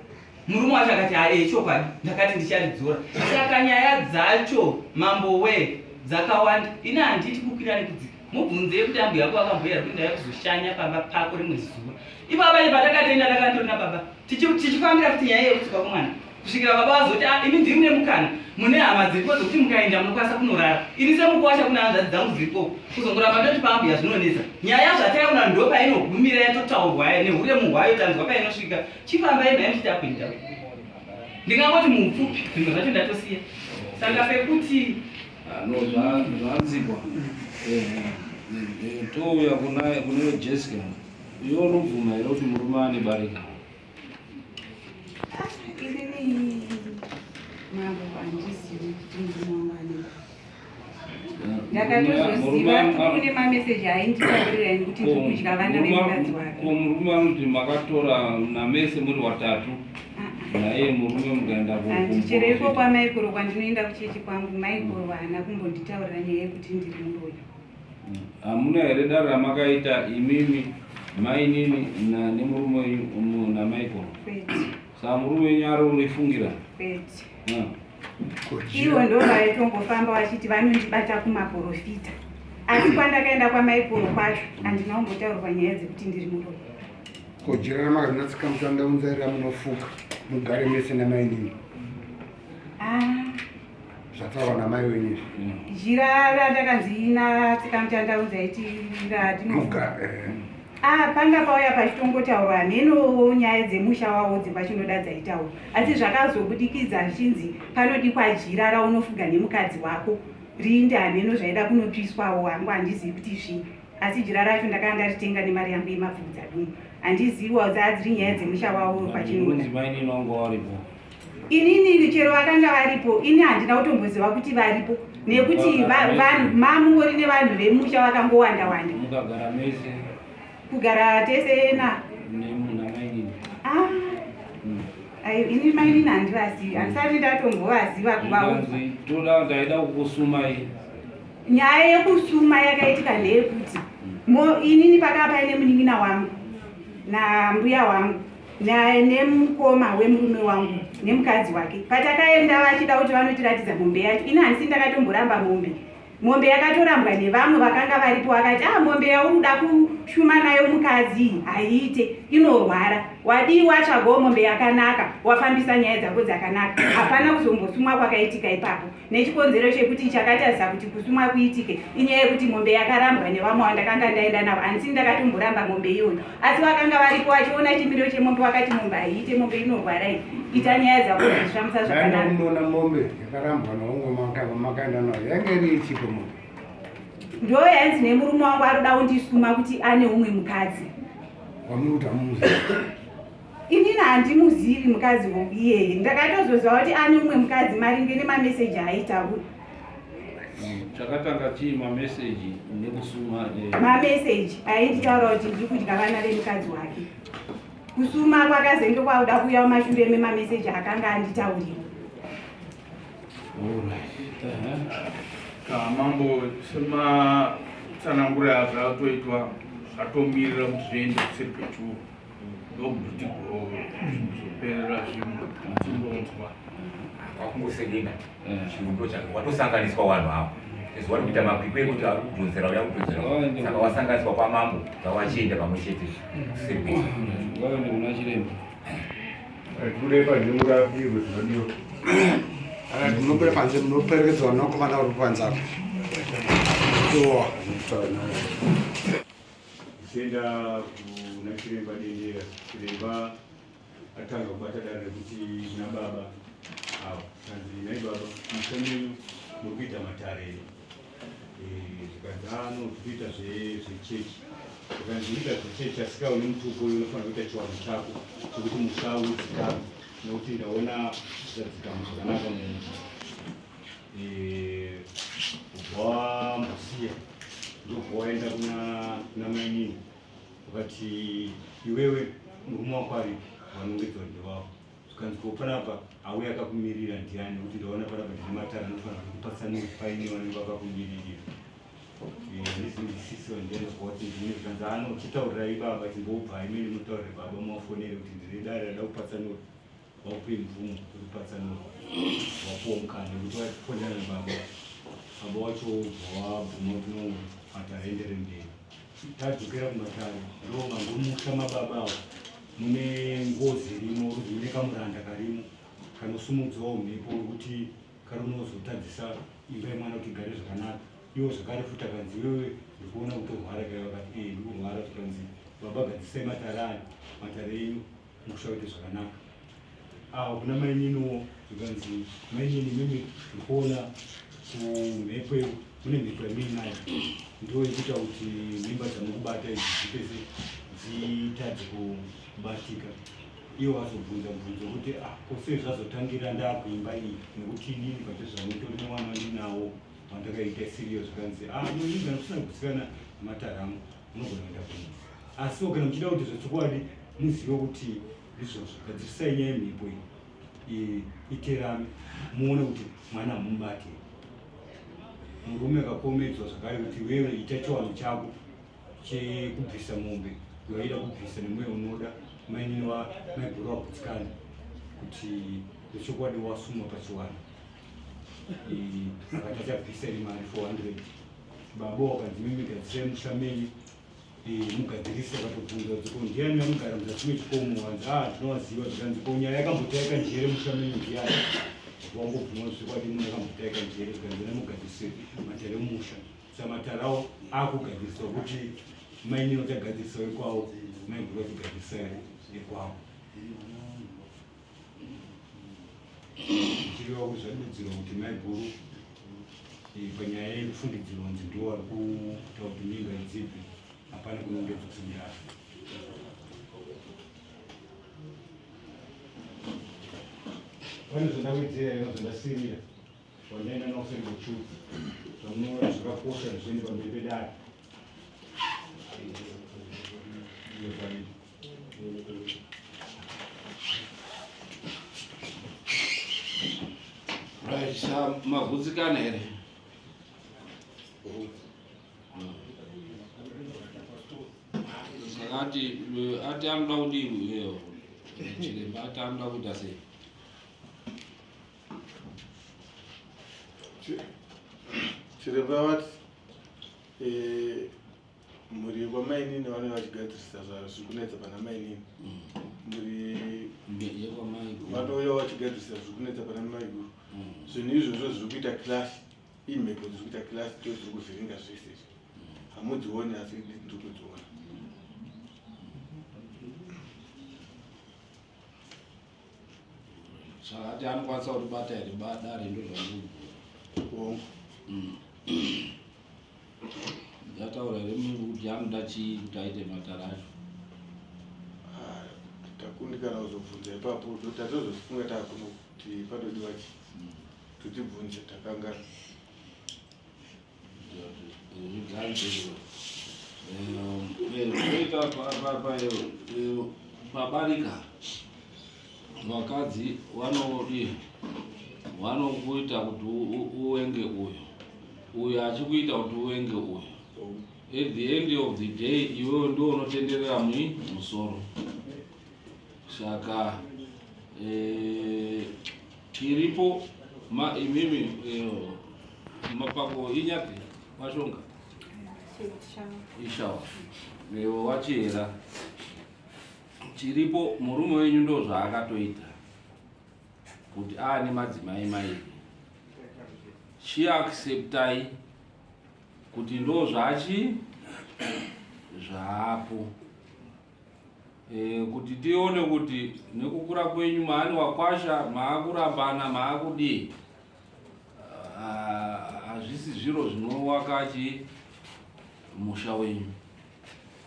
S5: Murume wacho akati ae chokwadi ndakati ndicharidzora. Saka nyaya dzacho mambo wee dzakawanda ini handiti kukwira nekudzika. Mubvunzei kuti ambuya vako vakamboyera kuti ndauya kuzoshanya pamba pako rimwe zuva. Ipapa paye patakatoenda ndakandori nababa tichifambira futi nyaya yekutsuka kwemwana kusvikira baba vazoti ah, imi ndiri mune mukana mune hama dziripo dzekuti mukaenda munokwanisa kunorara. Ini semukuwasha kune hanzvadzi dzangu dziripo kuzongoramba ndoti paambuya zvinonetsa. Nyaya zvataiona ndopainogumira yatotaurwa nehuremu hwayo tanzwa painosvika. Chifambai mhai muchiti akuenda. Ndingangoti muupfupi zvimwe zvacho ndatosiya. Saka pekuti
S3: ah, no zvanzikwa. Eh, eh, touya kuna kune Jessica. Iwe unobvuma here kuti murume ane barika?
S1: Ah, inini Mambo, handizivi kuti murume wangu ane ndakatozoziva kune mameseji ainditaurira ini kuti ndiri kudya vana vemukadzi wake.
S3: Ko murume anoti makatora namese muri watatu ah, ah. naye murume mukaenda
S1: handichero iko kwamaikoro kwandinoenda kuchechi kwangu maikoro haana kumbonditaurira nyaya yekuti ndiri muroyi.
S3: Hamuna here dare ramakaita imimi mainini nemurume wenyu namaikoro? Saka murume wenyu ari unifungira?
S1: Kwete. Ivo ndo vaitongofamba vachiti vanondibata kumaporofita asi kwandakaenda kwamaikoro kwacho handina kumbotaurirwa nyaya dzekuti ndiri muroyi.
S6: Ko jira ramakazinatsika mutanda unzai ramunofuka mugare mese namainini?
S1: Ah.
S6: Zvataurwa namai wenyu izvi.
S1: Jira randakanzi natsikamutanda unzai tiradinofuka. Ah, panga pauya pachitongotaurwa hameno nyaya dzemusha wavo dzepachinoda dzaitaurwa asi zvakazobudikidza zvichinzi panodikwa jira raunofuga nemukadzi wako rinde hameno zvaida kunopiswawo hangu handizivi kuti zvii asi jira racho ndakanga ndaritenga nemari yangu yemapfudza dungu handiziviwo dzaa dziri nyaya dzemusha wavo pachinoda Inini chero vakanga varipo ini handina kutomboziva kuti varipo nekuti vanhu mamungori nevanhu vemusha vakangowanda wanda.
S3: Mukagara mese.
S1: Kugara tese na. Ah. Ini mainini handivazivi handisati ndatombovaziva kuvaudza.
S3: Toda ndaida kukusumai.
S1: Nyaya yekusuma yakaitika ndeyekuti inini pakava paine munin'ina wangu nambuya wangu nemukoma wemurume wangu nemukadzi wake patakaenda vachida kuti vanotiratidza mombe yacho ini handisi ndakatomboramba mombe mombe yakatorambwa nevamwe vakanga varipo vakati ah mombe yauri kuda kushuma nayo mukadzi haiite inorwara wadii watsvagawo mombe yakanaka wafambisa nyaya dzako dzakanaka hapana kuzombosumwa kwakaitika ipapo nechikonzero chekuti chakatarisa kuti kusumwa kuitike inyaya yekuti mombe yakarambwa nevamwe vandakanga ndaenda navo handisi ndakatomboramba mombe iyoyo asi vakanga varipo vachiona chimiro chemombe vakati mombe haiite mombe inorwara iyi ita nyaya dzako dzizvifambisa
S6: zvakanaka unoona mombe yakarambwa naungo makaenda nayo yange iri ichipo mombe
S1: ndo yainzi nemurume wangu arikuda kundisuma kuti ane umwe mukadzi
S6: wamuri kuti amuzivi
S1: Inini handimuzivi mukadzi iyeye, ndakatozoziva kuti ane umwe mukadzi maringe nemameseji aaitaura.
S3: Chakatanga chii mameseji nekusuma?
S1: Eh. Mameseji ainditaura kuti ndiri kudya vana vemukadzi wake. Kusuma kwakazenge kwakuda kuuya mumashure memameseji akanga anditaurira.
S7: Mambo sematsanangura zvatoitwa zvatomirira kuti zviende kuseri kwechuru. ndokuti kuzoperera zvinhu timbonzwa
S8: kwakungosekenda chirundo chake watosanganiswa vanhu avo sezvo wari kuita makwikwi ekuti ari kudhonzera uya kudhonzera saka wasanganiswa kwamambo ngawachienda pamwe chete
S3: Ngaende kuna chiremba.
S6: Bude panze murapirwe zvinodiwa. Munobuda panze munoperekedzwa vanakomana vari panze apo. Toa.
S4: Ndichienda kuna chiremba Dendera, chiremba atanga kubata dare rekuti kuna baba ava kanzi nhai baba musha menyu muri kuita matare here eh, zvikanzi ano ah, tikuita zvechechi zvikanzi kuita zvechechi asika une mutupo uyo unofanira kuita chiwanhu chako chekuti musha udzikame nekuti ndaona zadzikama zvakanaka mumusha Eh, ubva wambosiya ndobva waenda kuna mainini ukati iwewe murume wako aripi wanongedzwa ndewavo zvikanzi ko panapa auya akakumirira ndiani nekuti ndaona panapa ndine matare anofanira kukupatsanura paine vanenge vakakumiririra handizindisisi vandiani zvawati ndine zvikanzi ano chitaurirai baba chimbobvai mene mutaurire baba muvafonere kuti ndine dare rada kupatsanura Vakupe mvumo yekupatsanura wapuwa mukana wekuti vafonera nababa baba wacho wobva wabvuma kuti no matare endere mberi tadzokera kumatare ndo mangomusha mababa avo mune ngozi irimo rudzi mune kamuranda karimo kanosumudzawo mhepo wekuti karinozotadzisa imba yemwana kuti igare zvakanaka iwo zvakare futi akanzi iwewe ndikuona kutorwara kaiva kati ee eh, ndikurwara zvikanzi baba gadzisai matare ayo matare enyu musha uite zvakanaka awa kuna maininiwo zvikanzi mainini mimi ndikuona kumhepo mune mhepo yamuinayo ndiwo ikuita kuti mimba dzamukubata idzi dzipese dzitadze kubatika.
S9: Iwo wazobvunza mubvunzo wekuti ah, ko sei zvazotangira ndakuimba iyi nekuti inini pachezvangu nditori nemwana wandinawo wandakaita isiriyo zvikanzi ah, no ini kana kusina kugutsikana nematare angu munogona kuenda kumwe. Asiwo kana muchida kuti zvechokwadi muzive kuti ndizvozvo, gadzirisai nyaya yemhepo iyi iterame muone kuti mwana hamumubate. Murume akapomedzwa zvakare kuti iwewe ita chiwanhu chako chekubvisa mombe yaida kubvisa nemweya unoda mainini maiguru wagutsikana kuti zvechokwadi wasumwa pachiwanhu akati achabvisa iri mari 400 baba wakanzi mimi gadzirai musha menyu mugadzirise akatobvunza kuti ko ndiani anogara muzasi mechikomo wanzi a ah, ndinowaziva zvikanzi ko nyaya yakambotaika njere musha menyu ndiani wangobvuma zvechokwadi munhu akambotaika njere zvikanzi namugadzirise matare emusha Samatarawo akugadziriswa kuti mainini vachagadzirisa wekwawo maiguru vachigadzirisa ekwawo zvichireva kuti zvadudzirwa kuti maiguru eh, panyaya yekufungidzirwa kunzi ndiwo vari kuita kuti mimba idzibve hapana kunongedzo kusindaro pane zvandawedzera ino zvandasirira Wandaenda nawo kuseri kwechuru zvamunoona zvakakosha zviende pamberi pedare.
S3: Right, sa magutsikana here? Saka ati ati anoda kudii eh, chiremba ati anoda kuita sei?
S2: Chiremba vati eh, mhuri yekwamainini vanenge vachigadzirisa zviri kunetsa pana mainini mm. mhuri vanouya vachigadzirisa zviri kunetsa pana maiguru mm. zvinhu izvozvo zviri kuita clash imhepo dziri kuita clash ndo dziri kuvhiringa zvese izvi mm. hamudzioni asi ndiri kudziona
S3: Saka ati anokwanisa kutibata here dare ndozvandikubvunza. Mm. Ndataura here munhu kuti anoda chii kuti aite matare acho?
S2: Ah, takundikana kuzobvunza ipapo tatozofunga takuno kuti panodiwa chii mm. totibvunze takangana
S3: Pabarika vakadzi vanodii vanokuita kuti uwenge uyu uyu achikuita kuti uwenge uyu at the end of the day iwewe ndo unotenderera mui musoro saka eh, Tiripo ma imimi eh, mapako inyapi washonga ishawa newe wachihera chiripo murume wenyu ndo zvaakatoita kuti aane madzimai mairi chiacceptai kuti ndo zvachi zvaapo E, kuti tione kuti nekukura kwenyu maani wakwasha maakurambana maakudii hazvisi zviro zvinowaka chi musha wenyu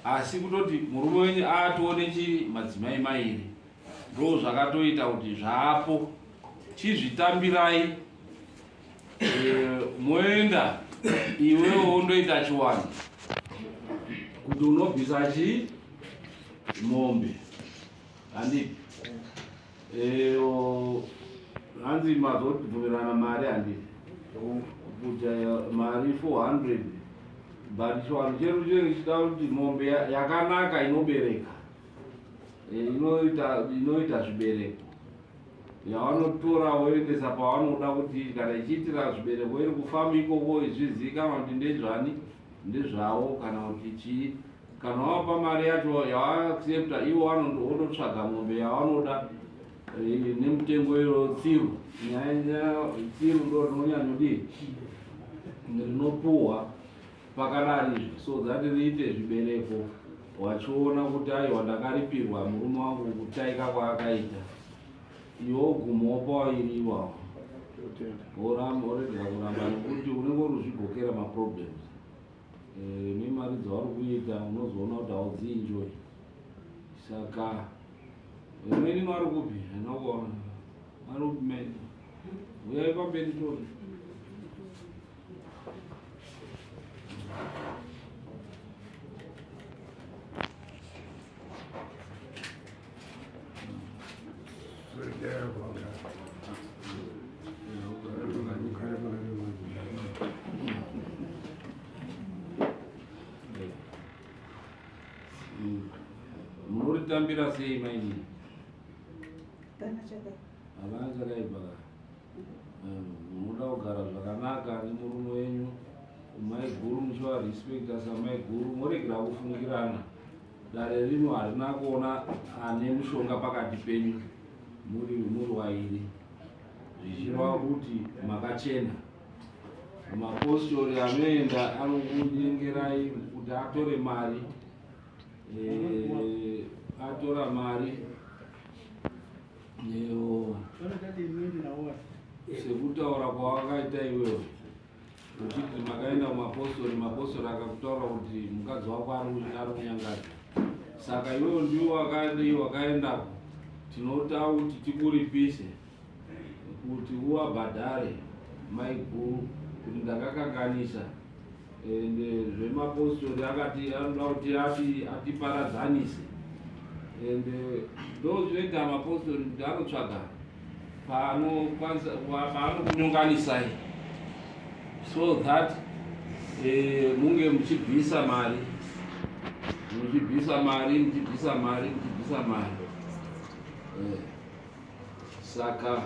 S3: asi kutoti murume wenyu aatone chi madzimai mairi ndo zvakatoita kuti zvaapo chizvitambirai e, moenda iwewo wondoita chiwani kuti unobvisa chii mombe handiti eh, hanzi mazobvumirana mari handiti kuti eh, mari 400 but chiwanhu chedu chinenge chichida kuti mombe yakanaka inobereka eh, inoita zvibereko yavanotora voendesa pavanoda kuti kana ichiitira zvibereko iri kufamu ikoko zvizivikanwa kuti ndezvani ndezvavo kana kuti chii Kana wavapa mari yacho yavaaccepta ivo vanotsvaga mombe yavanoda eh, nemutengo iro tsiru nyaya tsiru ndo rinonyanyodii rinopuhwa pakadari izvi so that riite zvibereko wachiona kuti aiwa ndakaripirwa murume wangu kutaika kwaakaita iwe wogumawo pawairi iwawo woramba woregera kuramba nekuti unenge uri kuzvigokera maproblems Eh, nemari dzauri kuita unozoona kuti haudzienjoy saka Mainini vari kupi? Handina kuona. Vari kupi mainini? Uyai pamberi tone. Munoritambira sei mainini? Hapana chakaipa. Munoda kugara zvakanaka nemurume wenyu, maiguru muchivarespecta samaiguru, moregera kufungirana. Dare rino harina kuona ane mushonga pakati penyu muri muri wairi zvichireva kuti makachena. Mapostori anoenda anokunyengerai kuti atore mari e, atora mari sekutaura kwawakaita iwewe uchiti makaenda kumapostori mapostori akakutaura kuti mukadzi wako ari kunyangadza saka iwewe ndiwo wakadii wakaendako tinoda kuti tikuripise kuti uwabhadhare maiguru kuti ndakakanganisa ende zvemapostori akati anoda kuti ati atiparadzanise ende ndozvinoita mapostori kuti anotsvaga paanokwanisa paanokunyonganisai so that eh, munge muchibvisa mari muchibvisa mari muchibvisa mari muchibvisa mari eh, saka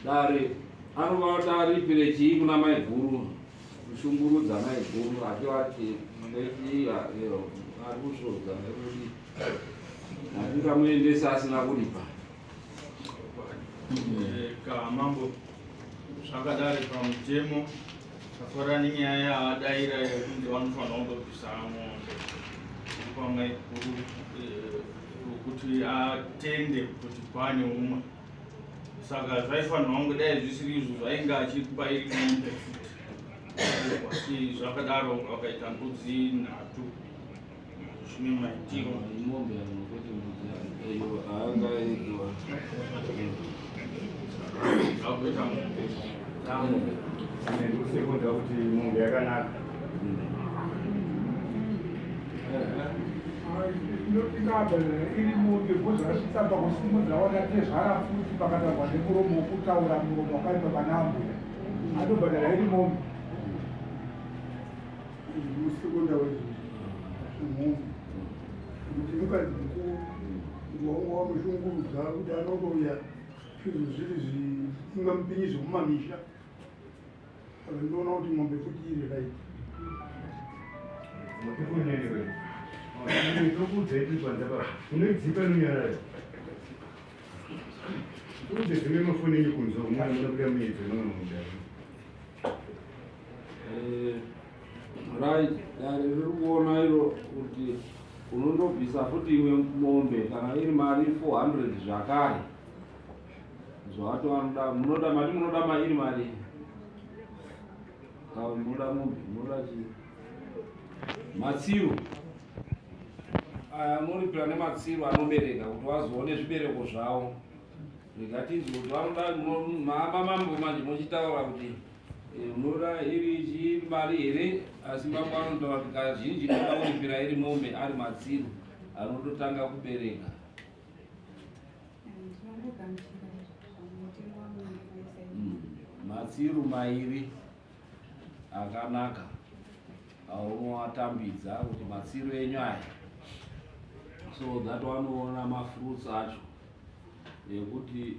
S3: dare anova kuti aripire chii kuna maiguru kushungurudza maiguru achiwati ari kusvodza nekuti hatingamuendesi asina kuripa
S7: Eh, kamambo zvakadari pamutemo tafarira nenyaya yaadaira yekunzi vanofanira kundobvisa mombe pamaiguru eh, kuti atende kuti kwane umwe saka zvaifanirwa kunge dai zvisiri izvo zvainge achikupa iri mombe futi asi zvakadaro vakaita mbudzi nhatu zvine maitiro
S3: Mombe kwete mbudzi iyo haangaekiwa.
S7: Akuita mombe.
S9: Ndikusekunda kuti mombe yakanaka.
S6: Inotingabhadhara iri mombe because vasvitsa pakusimudza vakatezvara futi pakataurwa nemuromo wokutaura muromo wakaipa pana ambuya anobhadhara iri mombe.
S4: Musekunda wezvimhumbi kuti mukadzi mukuru wanga wamushungurudza kuti anongouya zvinhu zviri zvingamupinyi zvekumamisha saka ndinoona kuti mombe futi iri right.
S9: Unoidzipa inonyarara Kunze dzimwe mafoni enyu kunze umu munobuda muyedzo inonomuda.
S3: Eh, right, dare riri kuona iro kuti unondobvisa futi imwe mombe kana iri mari 400 zvakare zvawato vanoda munoda mati munoda mairi mari kana munoda mombe munoda chii matsiru aya anoripira nematsiru anobereka kuti wazoone zvibereko zvavo rega tinzwe kuti vanoda maamba mambo manje mochitaura kuti eh, unoda iri chii mari here asi mambo anotaura kuti kazhinji toda kuripira iri mombe ari matsiru anototanga kubereka Matsiru mairi akanaka aunoatambidza kuti matsiru enyu aya so that wanoona mafruits acho ekuti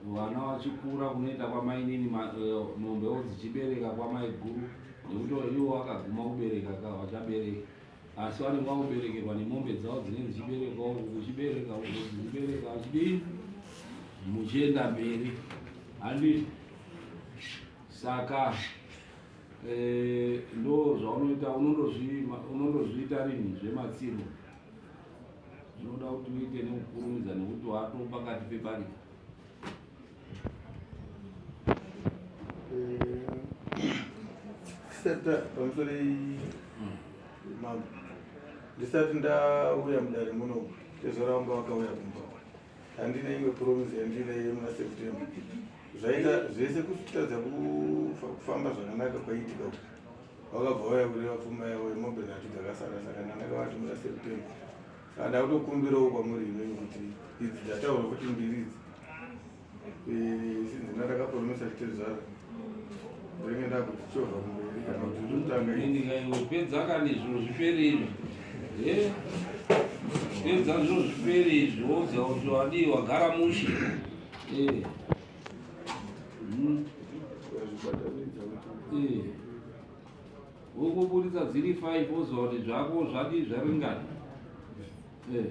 S3: vana vachikura kunoita kwamainini mombewo dzichibereka kwamaiguru nekuti iwo akaguma kubereka ka vachabereka asi vanenge vakuberekerwa nemombe dzavo dzinenge dzichibereka uku kuchibereka uku dzichibereka vachidii muchienda mberi handiti saka eh, ndo zvaunoita unondozviita rini zvematsiro zvinoda kuti uite nekukurumidza nekuti wato pakati pebarika
S2: Seta pamusoro mambo ndisati ndauya mudare muno Tezvara vanga vakauya kumba. Handina imwe promise yandinayo muna September. Zvaita zvese kutadza kufamba zvakanaka kwaiitika uku. Vakabva vauya kureva pfuma yavo yemombe nhatu dzakasara saka ndandakavati muna September. Saka ndakutokumbirawo kwamuri imimi kuti idzi dzataurwa kuti mbiri idzi since ndandakapromisa tezvara ndenge ndakutichovha kumberi kana kuti ndotanga
S3: iwe pedza kani zvinhu zvipere izvi eh? pedza zvinhu zvipere izvi woziva kuti wadii wagara mushe eh. hmm. eh. Wokuburitsa dziri 5 woziva kuti zvako zvadii zvaringana. Eh.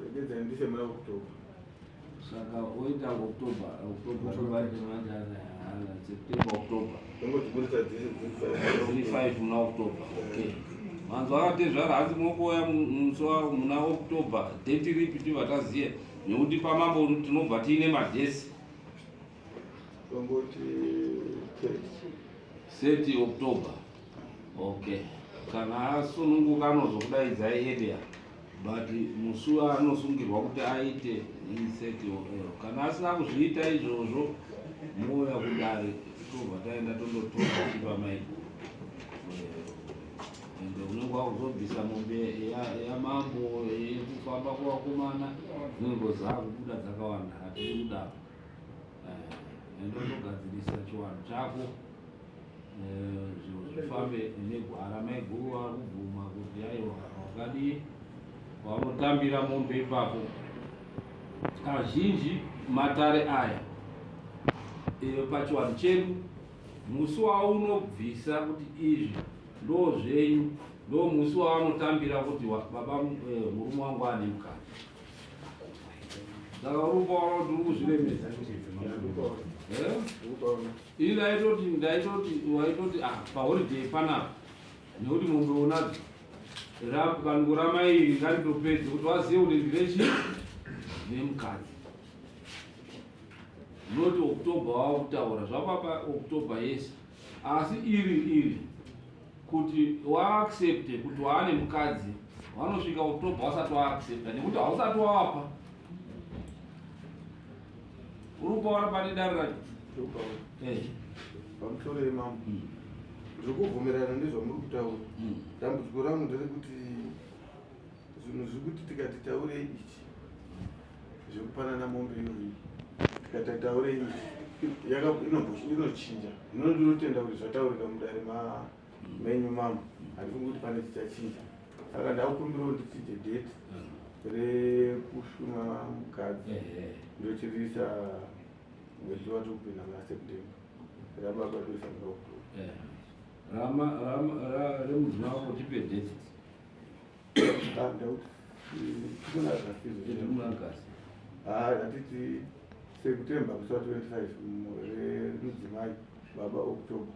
S2: Regedza ndise muna October.
S3: Saka oita October, October tobate manje ana September October.
S2: Ndongodziburitsa dzese
S3: dziri 5 muna October. Okay. Manzwa akatezvara hanzi munongouya musi wa muna October date ripi tibva taziva nekuti pamambo tinobva tiine madhesi.
S2: Tongoti 30.
S3: 30 October. Okay. Kana asununguka anozokudaidzai earlier but musi waanosungirwa kuti aite i 30 kana asina kuzviita izvozvo mouya kudare tobva taenda tondotora tipa maiguru ende unenge wakuzobvisa mombe yamambo yekufamba kuvakomana dzinenge dzakubuda dzakawanda hatidi kudaro Eh, ende unogadzirisa chiwanhu chako eh, zviro zvifambe negwara maiguru vakubvuma kuti aiwa wakadii waunotambira mombe ipapo kazhinji matare aya eh, pachiwanhu chedu musi waunobvisa kuti izvi ndo zvenyu ndo musi wavanotambira kuti baba murume wangu ane mukadzi Saka uri kuona kuti uri kuzviremedza. Eh? Ini ndaitoti ndaitoti waitoti ah paholiday panapa nekuti mombe unadzo bandiko ramai iri ngaritopedze kuti wazive kuti ndine chii nemukadzi. Unoti October wakutaura zvapapa October yese asi iri iri kuti waaccepte kuti waane mukadzi vanosvika october wasati waaccepta nekuti hausati wawapa uri kupaona pane dare racho
S2: eh. pamusoro yemambo hmm. ndiri kubvumirana nezvamuri kutaura hmm. dambudziko rangu nderekuti zvinhu zviri kuti tikati taurei ichi zvekupanana mombe iyoyi tikati taurei ichi inochinja ino ndinotenda kuti zvataurika mudare menyu mamo handifungi kuti pane chichachinja saka ndakukumbirawo ndichinje date rekushuma mukadzi ndochiriisa mwedzi watokupinda muna september rababa toisa muna october
S3: remudzimai wako tipe date
S2: Hatiti September musi wa 25 remudzimai baba October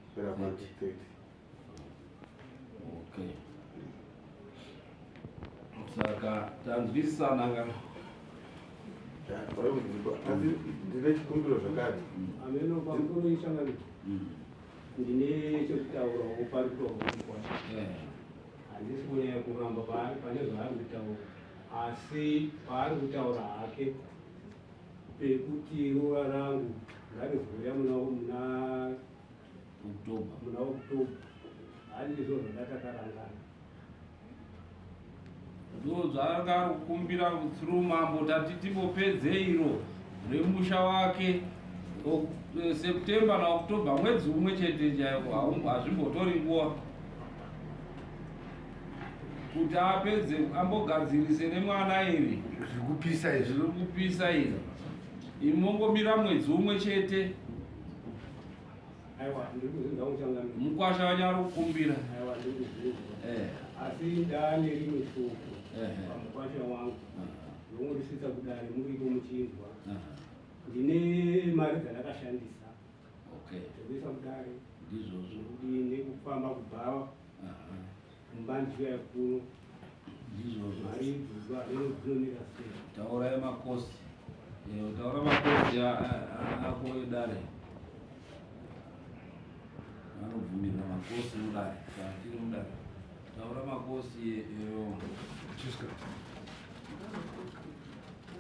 S2: kupera kwa 30.
S3: Okay. Saka tanzwisisana ka?
S2: Ndine chikumbiro zvakare.
S10: Ameno pamusoro isangano. Ndine chekutaurawo pari kutaurwa. Handisi kunyanya kuramba paari pane zvaari kutaura asi paari kutaura hake pekuti roora rangu ngarizouya muna muna
S3: October
S10: muna October handizvo zvandatakarangana.
S3: Ndo zvaanga ari kukumbira through mambo tati timbopedze iro remusha wake eh, September naOctober mwedzi umwe chete chaiwo hazvimbotori nguva kuti apedze ambogadzirise nemwana iri
S4: zviri kupisa izvi
S3: zviri kupisa iri imongomira mwedzi umwe chete
S10: Aiwa, ndiri kuzvinzwa muchangamire.
S3: Mukwasha wenyu ari kukumbira.
S10: Aiwa, ndiri kuzvinzwa.
S3: Eh.
S10: Asi ndane rimwe shoko
S3: Eh.
S10: pamukwasha wangu.
S3: Ah.
S10: Ndongorisvitsa kudare muripo muchinzwa.
S3: Ah.
S10: Ndine mari dzandakashandisa
S3: Okay.
S10: dzekuisa kudare
S3: Ndizvozvo.
S10: nekudii nekufamba kubhawa
S3: Aha.
S10: kumba ndichiuya kuno.
S3: Ndizvozvo.
S10: Mari idzodzo hameno dzinomira sei.
S3: Taurai makosi. Eh, taura makosi ako edare. Vanobvumirwa makosi mudare. Kana tiri mudare. Taura makosi iyo.
S6: Jessica.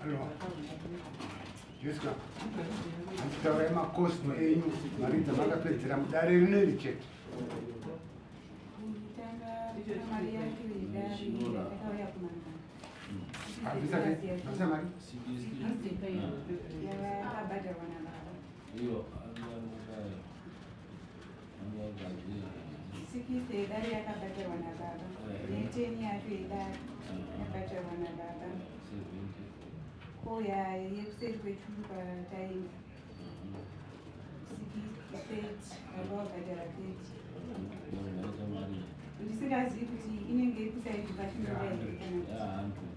S6: Hello. Jessica. Handitaurai makosi enyu mari dzamakapedzera mudare rineri chete.
S1: Kutanga mari yacho yedare yakauya kumangana.
S6: Abvisa abvisa mari.
S1: Yakabhadharwa nababa.
S3: Iyo.
S1: 60 yedare yakabhadharwa nababa. Ne10 yacho yedare yakabhadharwa nababa. Koya yekuseri kwechuru kwataenda. 30 baba wabhadhara 30. Ndisingazivi kuti inenge iri kusaidi pachinova here kana kuti.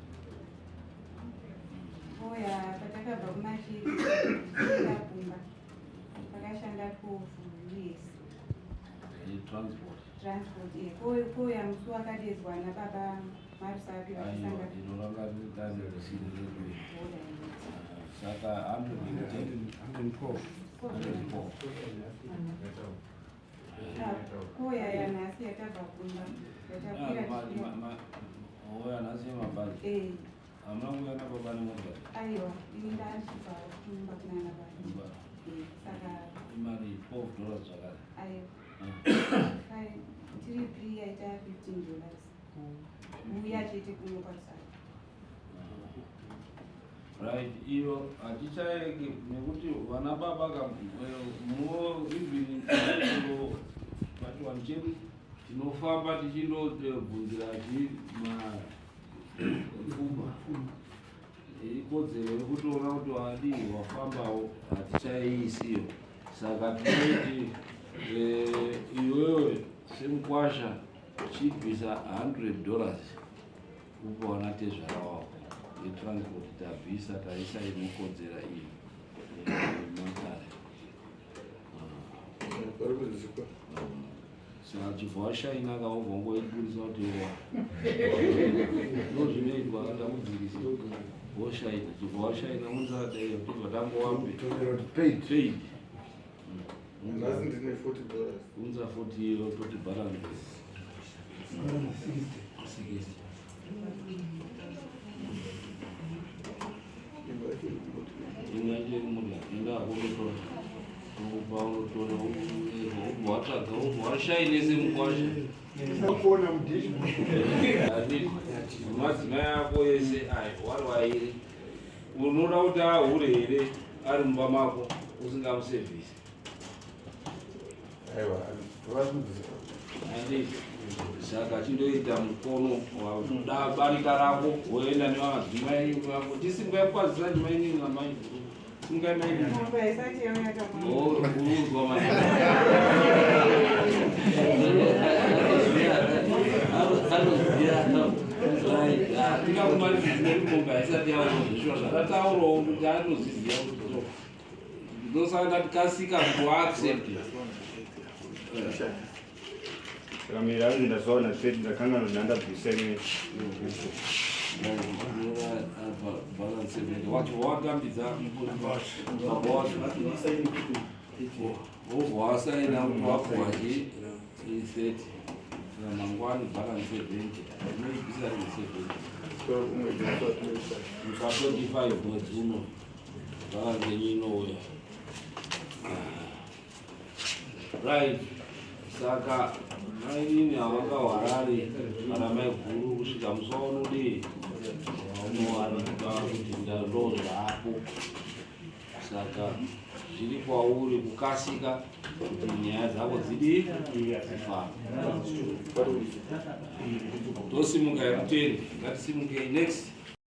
S1: Koya patakabva kumachiri tichienda kumba pakashanda 12 years.
S3: Transport.
S1: Transport koya musi wakadedzwa nababa Marusapi
S3: Aiwa,
S1: vachisanga.
S3: iro ranga riri dare risiri redu. Saka 110.
S6: 112.
S3: 104.
S1: Koya yanhasi yatabva kumba yatakwira tichienda.
S3: Oya nhasi yemabhazi. Hamuna kuuya nababa nemota?
S1: Aiwa, ini ndachibva kumba kunana baba.
S3: Kumba.
S1: Saka
S3: Imari 12 dollars zvakare.
S1: Aiwa. Tiri three yaita 15 dollars. Uya chete kuno kwaRusape.
S3: Right, iyo hatichaeke nekuti vana baba ka mo even pachivanhu chedu tinofamba tichindobvunzira chi mapfuma ikodzero yekutoona kuti wadii wafambawo hatichaiisiyo. Saka tinoti iwewe semukwasha chibvisa 100 dollars upa wana tezvara wako yetransport, tabvisa taisa inokodzera iyi matare.
S2: Vari kuzvikwa.
S3: Saka chibva washaina kaobva ungoibudisa kuti wa ndozvinoitwa ndakudzikisa woshaina, chibva washaina unzadai tobva tangowape.
S6: Paid.
S3: Paid.
S2: Nhasi ndine 40 dollars.
S3: Unza 40 iyo toti balance
S6: 60.
S3: 60.
S2: Imba yacho iri kumota.
S3: Imwe yacho iri murya, enda unotora upa unotora ubva watsvaga ubva washaine semukwasha.
S4: Kuona mudhishboard.
S3: Madzimai ako ese aya wari wairi unoda kuti ahure here ari mumba mako usingamusevhisi?
S2: Aiwa, vari kudzikwa.
S3: Handiti? Saka chindoita mukono wakuda barika rako woenda nevamadzimai vako tisingai kwazisa ndimainini namai singai mainini.
S1: Mombe haisati yauya kamwana.
S3: Uruzwa manje anoziya hatingakumaridzi mombe haisati yaona zvishuwa zvakataurawo kuti anozviziva kuti so ndosaka ndati kasika kuaccept.
S9: Saka mira hanzi ndazowana 30 ndakangana kuti ndandabvisa imwe.
S3: Balance wacho watambidza baba wacho wobva wasaina kuti wapuwa chi 30, saka mangwani balance 70 unoibvisa rini 70?
S2: Umwedzi musi wa 25.
S3: Musi wa 25 mwedzi uno balance yenyu inouya. Right, saka mainini havangahwarari kana maiguru kusvika musi waunodii waunowanikwa kuti ndo zvako. Saka zviri kwauri kukasika kuti nyaya dzako dzidii dzifambe. Tosimuka yekutende, ngatisimukei. Next.